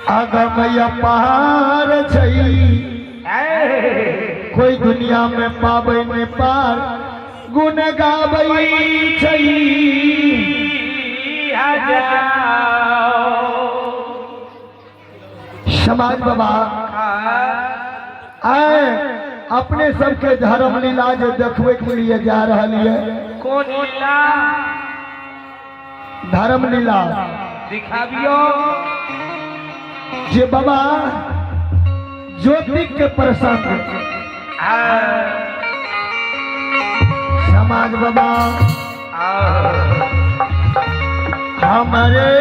अगम अपार छै, कोई दुनिया में पाबै ने पार गुण गाबै छै। समाज बाबा आए अपने सबके धर्म लीला जे देखबे के लिए जा रहा है। कोन लीला? धर्म लीला दिखाबियो जे बाबा ज्योति के प्रसंग। समाज बाबा हमारे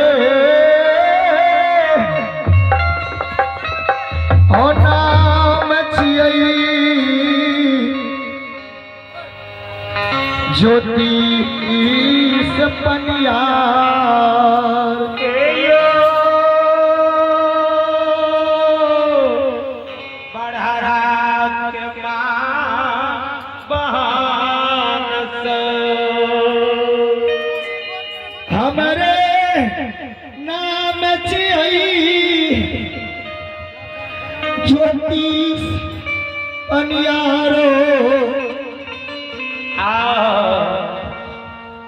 ओ नाम छियै ज्योति पनियार। बढ़रा के माँ बहन से हमारे नाम छियै ज्योति पनियारो,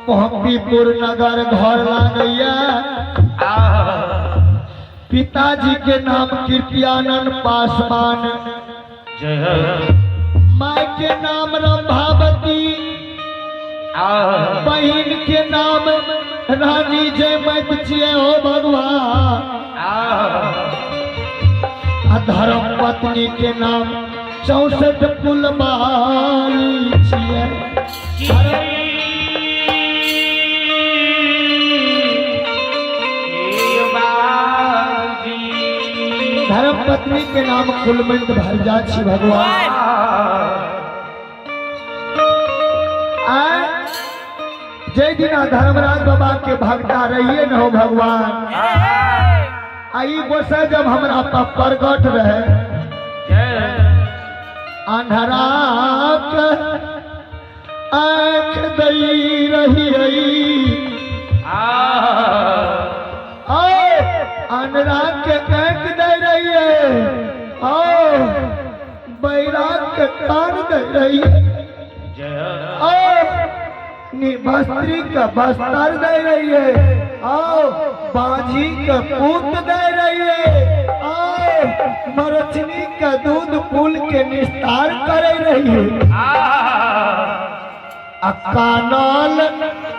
पम्पीपुर नगर घर लागैया। पिताजी के नाम कीर्तियानंद पासवान, माय के नाम रंभावती, बहन के नाम रानी जयमत छियै हो भगवान, आ धर्म पत्नी के नाम 64 पुलबारी छियै। धर्म पत्नी के नाम कुलमंत भरजा छी भगवान। आय जय दिना धर्मराज बाबा के भक्ता रहिए न हो भगवान, आई गोसा जब हमरा पर प्रगट रहे, अंधरा के आँख दई रही आए, अंधरा के आँख दे रही है, आओ बैराग के कान दे रही है, आओ निभस्त्री का बस्तर दे रही है, आओ बाजी का पूत दे रही है, आओ मरचनी का दूध फूल के निस्तार कर रही है, अकानल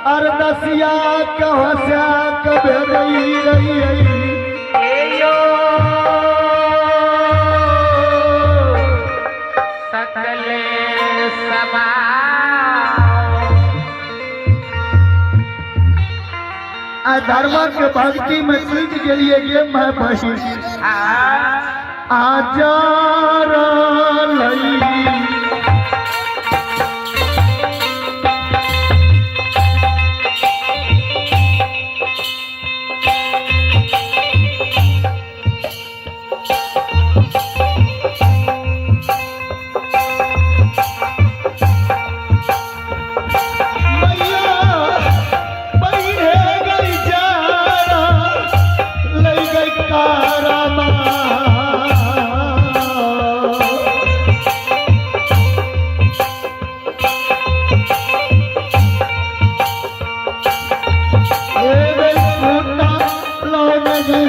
अरदसिया के हंसा के भेजई रही है। सकले समा आ धर्म के भक्ति में सीख गेलिए गे मैं बही आजार लई। मैया बही गई जारा लई गई कारमा। ए गई फूटा लौट गे।